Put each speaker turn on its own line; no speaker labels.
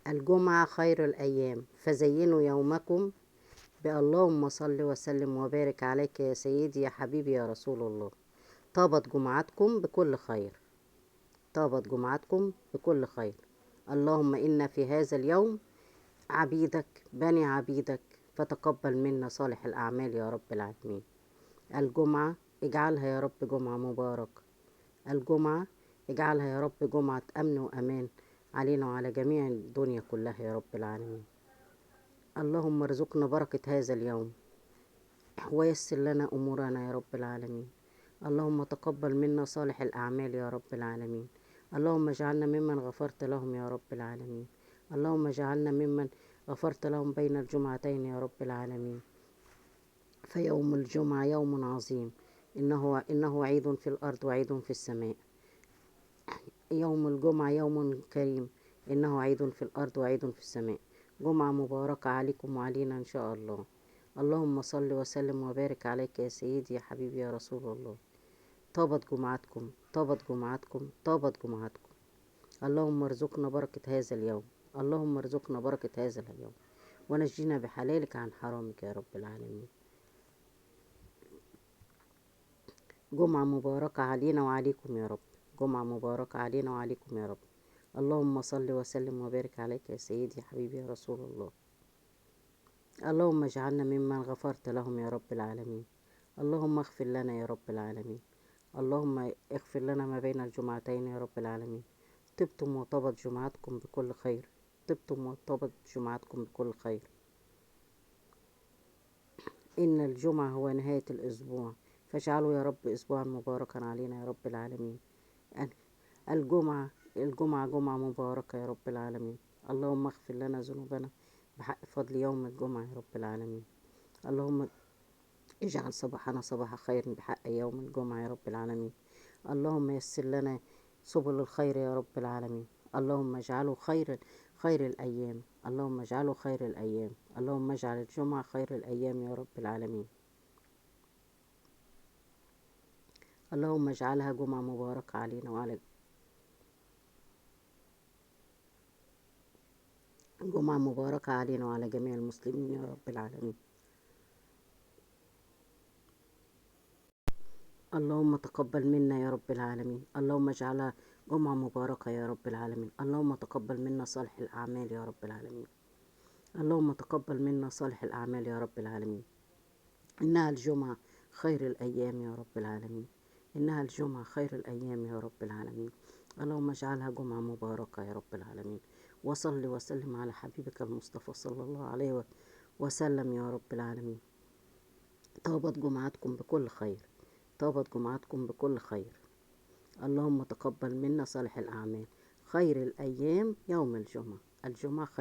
الجمعة خير الأيام، فزينوا يومكم بأللهم صل وسلم وبارك عليك يا سيدي يا حبيبي يا رسول الله. طابت جمعتكم بكل خير، طابت جمعتكم بكل خير. اللهم إنا في هذا اليوم عبيدك بني عبيدك، فتقبل منا صالح الأعمال يا رب العالمين. الجمعة اجعلها يا رب جمعة مباركة، الجمعة اجعلها يا رب جمعة أمن وأمان علينا وعلى جميع الدنيا كلها يا رب العالمين. اللهم ارزقنا بركة هذا اليوم ويسر لنا أمورنا يا رب العالمين. اللهم تقبل منا صالح الأعمال يا رب العالمين. اللهم اجعلنا ممن غفرت لهم يا رب العالمين. اللهم اجعلنا ممن غفرت لهم بين الجمعتين يا رب العالمين. فيوم الجمعة يوم عظيم، إنه عيد في الأرض وعيد في السماء. يوم الجمعة يوم كريم، إنه عيد في الأرض وعيد في السماء. جمعة مباركة عليكم وعلينا إن شاء الله. اللهم صل وسلم وبارك عليك يا سيدي يا حبيبي يا رسول الله. طابت جمعتكم، طابت جمعتكم، طابت جمعتكم. اللهم ارزقنا بركة هذا اليوم، اللهم ارزقنا بركة هذا اليوم، ونجينا بحلالك عن حرامك يا رب العالمين. جمعة مباركة علينا وعليكم يا رب، جمعة مباركة علينا وعليكم يا رب. اللهم صل وسلم وبارك عليك يا سيدي يا حبيبي يا رسول الله. اللهم اجعلنا ممن غفرت لهم يا رب العالمين. اللهم اغفر لنا يا رب العالمين. اللهم اغفر لنا ما بين الجمعتين يا رب العالمين. طبتم وطابت جمعتكم بكل خير، طبتم وطابت جمعتكم بكل خير. إن الجمعة هو نهاية الأسبوع، فاجعله يا رب أسبوعا مباركا علينا يا رب العالمين. الجمعة جمعة مباركة يا رب العالمين. اللهم اغفر لنا ذنوبنا بحق فضل يوم الجمعة يا رب العالمين. اللهم اجعل صباحنا صباح خير بحق يوم الجمعة يا رب العالمين. اللهم يسر لنا سبل الخير يا رب العالمين. اللهم اجعله خير الأيام، اللهم اجعله خير الأيام، اللهم اجعل الجمعة خير الأيام يا رب العالمين. اللهم اجعلها جمعة مباركة علينا وعلى جمعة مباركة علينا وعلى جميع المسلمين يا رب العالمين. اللهم تقبل منا يا رب العالمين. اللهم اجعلها جمعة مباركة يا رب العالمين. اللهم تقبل منا صالح الأعمال يا رب العالمين. اللهم تقبل منا صالح الأعمال يا رب العالمين. إنها الجمعة خير الأيام يا رب العالمين. إنها الجمعة خير الأيام يا رب العالمين. اللهم اجعلها جمعة مباركة يا رب العالمين. وصل وسلم على حبيبك المصطفى صلى الله عليه وسلم يا رب العالمين. طابت جمعتكم بكل خير، طابت جمعتكم بكل خير. اللهم تقبل منا صالح الأعمال. خير الأيام يوم الجمعة، الجمعة خير.